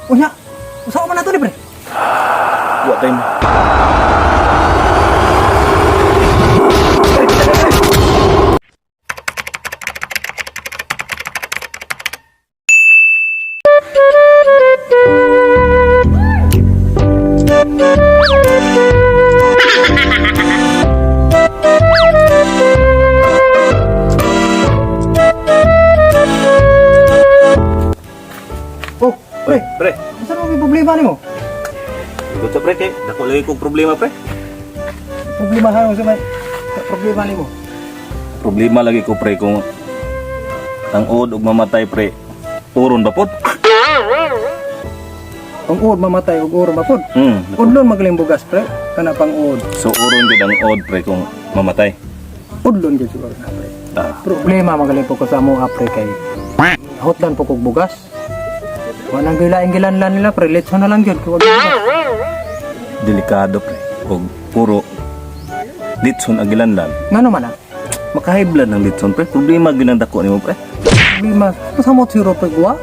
Unya, usa man nato ni pre. Wa time. Oh, pre, Pre, unsa man may problema nimo? ikot sa pre kay dako lagi kong problema pre. Problema ha unsa may problema nimo? Problema lagi ko pre kung ang uod og mamatay pre. Uron ba pod? Ang uod mamatay og uron ba pod? Dako. Udlon magaling bugas pre, kana pang uod. So uron gid ang uod pre kung mamatay. Udlon gyud siguro na pre. Ah, Problema magaling po ko sa amo pre kay hotdan po kog bugas. Wanang gilaing gilanlan nila pre, litso na lang gyud kay wag bugas. Delikado pre. Og puro litson ang gilanlan. Ngano man ah? Makahiblad ng litson pre. Problema gyud ang dako nimo pre. Problema, samot siro pre guwa.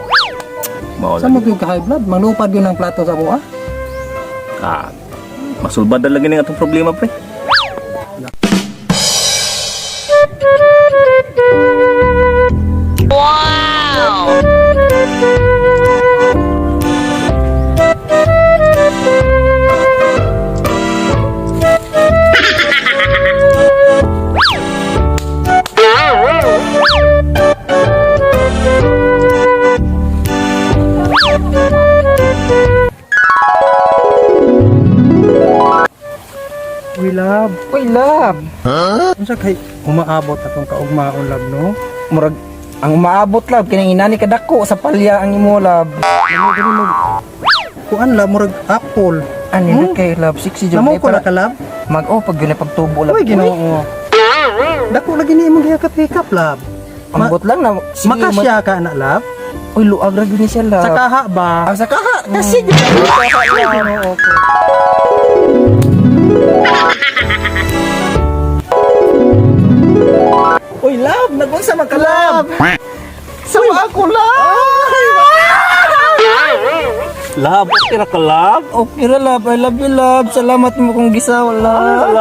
Mao Samot lagi. yung ka high blood, manupad yun ang plato sa amo ah. Ah, masulbad na lagi ning atong problema pre. Uy, love. Uy, love. Unsa kay umaabot atong kaugmaon love no? Murag ang umaabot love kining inani kadako sa palya ang imo love. Kuan la murag apple. Ani na kay love sexy jud Namo ko na ka love. Mag oh pag yun ay pagtubo love. Uy, Ginoo. Dako lagi ni imong gihakap-hikap love. Ambot lang na sige, Makasya ka na love. Uy, luag ra gyud ni siya love. Sa kaha ba? Ah, sa kaha. Kasi gyud sa kaha love. Ginoo ko. Uy, love, nagunsa man ka love. Sawa ako love. Love, okay ra ka love. Okay ra love, I love you love. Salamat mo kong gisaw love.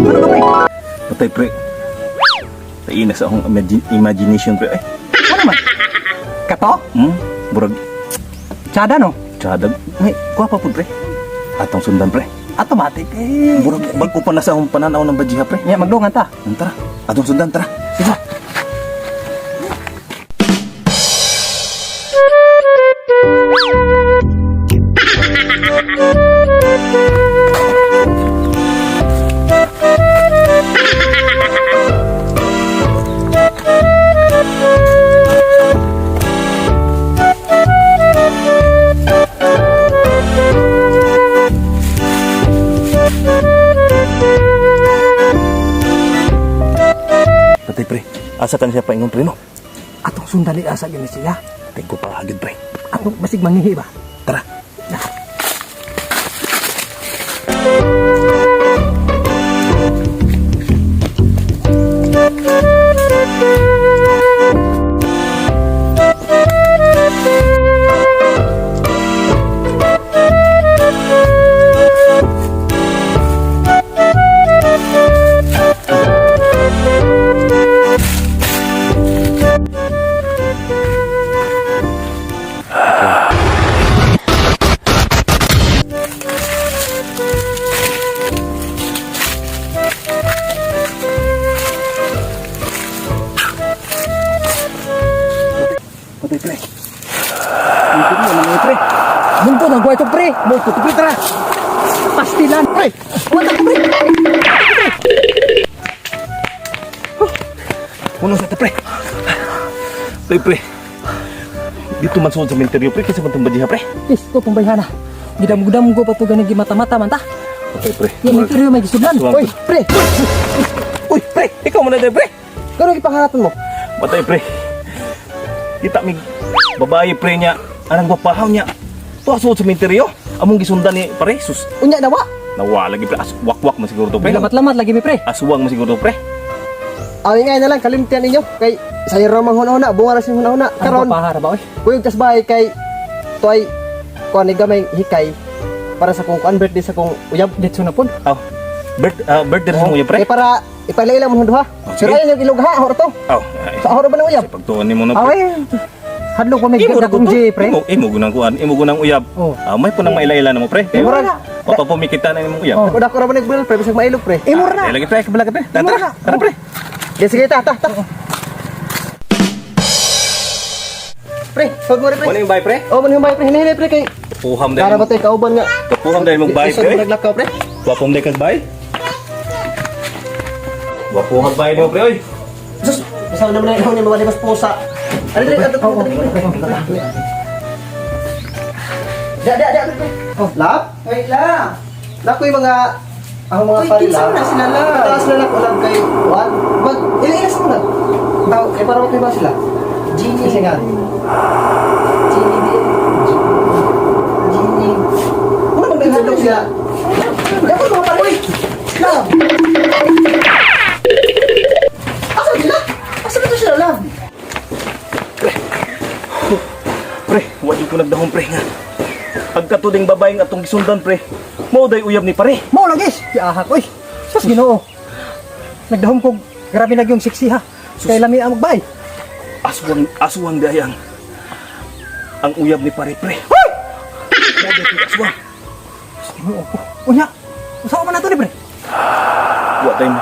Ano ka pre? Patay pre. Taina sa akong imagination pre. Ay, Ano man? Kato? Murag Tsada no? tsadag. Ay, kuha pa pud pre. Atong sundan pre. Automatic eh. Murag bag-o pa na sa akong pananaw ng bajiha pre. Nya magdungan ta. Tara, atong sundan tara. Sige. Patay pre. Asa kan siya paingon pre no? Atong sundali asa gyud ni siya. Tingko pa agad pre. Atong basig mangihi ba? Tara. Patay pre. Hindi mo man pre. Mungko nang guwaito pre. Mungko pre tara. Pastilan pre. Wala ko pre. Puno sa pre. Patay pre. Dito man suod sa menteryo pre kasi man tong bajiha pre. Is ko pong bayhana. Gidam-gudam ko pa to ganing gimata-mata man ta. Patay pre. Yang interior may gisudlan. Aswang. Uy, pre. Uy pre, ikaw man na pre. Kano gipanghanaton mo? Patay pre. Kita mig babae pre niya. Anang gwapahaw niya. Tuwa suod sa menteryo. Among gisundan ni pare sus. Unya na wa. Nawa lagi pre. As, wakwak man siguro to pre. Lamat-lamat lagi mi pre. Aswang man siguro to pre. Ang ingay na lang kalimtian ninyo kay sa ramang hunahuna bunga ra sa hunahuna Karon karon pahara ba oy? kuyog tas bahay kay Ato ay kuan ni gamay hikay para sa kong kuan birthday sa kong uyab. Dito na po. Aw. Birthday sa mo pre. Eh para ipalaila mo duha. Oh, sige. Pero ay yung ilog ha, hor to. Aw. Ay, Sa hor ba ng uyab? Pagtuon nimo na pre. Away. Hadlo ko may Imo ra ganda kong to. G, pre. Imo gunang kuan, imo gunang uyab. Oh. Ah, may punang maila-ila na mo pre. Imo ra na. Papapumikita na imong uyab. Oh. Ako dako ra ba nagbuel pre bisag mailog pre. Imo ra na. Ay, lagi pre, kabala ka pre. Tara, Imo ra na. tara pre. Sige sige ta ta ta. Pre, sod mo rin pre. Wala yung bay pre? Oh, man yung pre, hinay pre kay. Kapuham Para dahil. ba tayo kauban nga? Kapuham dahil mong bay Isod pre. mo naglakaw pre. Gwapong dahil kag bay. Gwapuhang bay mo pre oy. Sus, basta naman na ikaw niya mawala mas pusa. Ano dali, ato ato. Da da da pre. Oh, lap? Wait lang. Lap ko yung mga ang mga Uy, parila. kinsa man na sila, lap? Taas na lang ulam kay Juan. Mag ila sa muna. Tao kay para ba sila? Genie. Kasi nga. Genie din. Genie. Ano man naghandog sila? Dapat mga pare. Uy! Love! Asa sila? Asa ba to sila, love? Pre, wa jud ko nagdahom pre nga. Pagkatuding babae nga atong gisundan pre. Mao day uyab ni pare. Mao lang guys. Giahak oy. Sus Ginoo. Nagdahom ko grabe na yung sexy ha. Kay lami ang magbay. Aswang aswang dayang. Ang uyab ni pare pre. Hoy! Mao day ko'y aswang. Sus Ginoo ko. Unya. Usa man nato ni pre? Wa tay mo.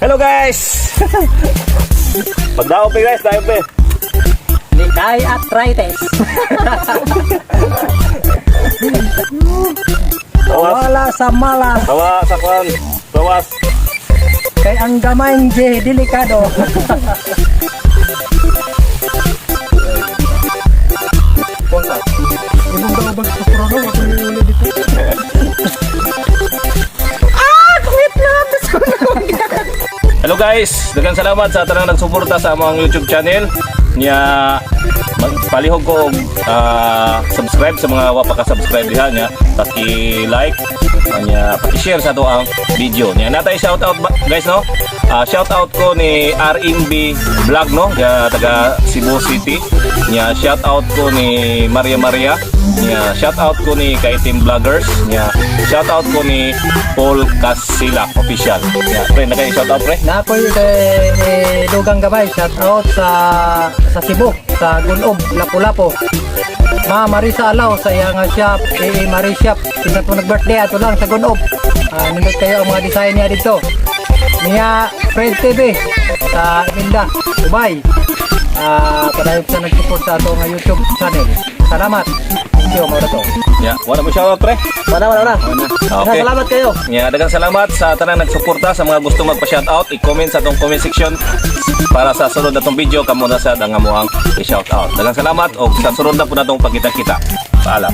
Hello guys! Pagdao pe guys, tayo pe. Likay arthritis. Tawas, Wala sa malas. tawa sa kwan. Tawas. Kay ang gamayng J delikado. Imong daw bag sa corona ako uli dito. Hello guys, daghang salamat sa tanang nagsuporta sa among YouTube channel. Nya magpalihog ko og, subscribe sa mga wa pa ka-subscribe diha nya, paki-like nya, paki-share sa ato ang video. Nya natay shout out guys no. Shout out ko ni RMB Vlog no, ya, taga Cebu City. Nya shout out ko ni Maria Maria. Nya shout out ko ni Kaitim Vloggers. Nya shout out ko ni Paul Casila Official. Nya pre, nagay shout out pre. Na ako'y kay eh, Dugang Gabay, shout out sa Cebu, sa Gunob, Lapu-Lapu. Ma Marisa Alaw sa iyang shop, AA Marie Shop. Tingnan po nag-birthday ato lang sa Gunob. Nindot kayo ang mga design niya dito. Niya Fred TV sa Iminda, Dubai. Padayon sa nag-support sa ato nga YouTube channel. Salamat. Thank you, mga to. Nya, wala mo shout out pre. Wala, wala, wala. Okay. Salamat kayo. Nya, daghang salamat sa tanang nagsuporta sa mga gusto magpa-shoutout. I-comment sa atong comment section para sa sunod natong video kamo na sad ang amuang i-shoutout. Daghang salamat og sa sunod na po natong pagkita-kita. Paalam.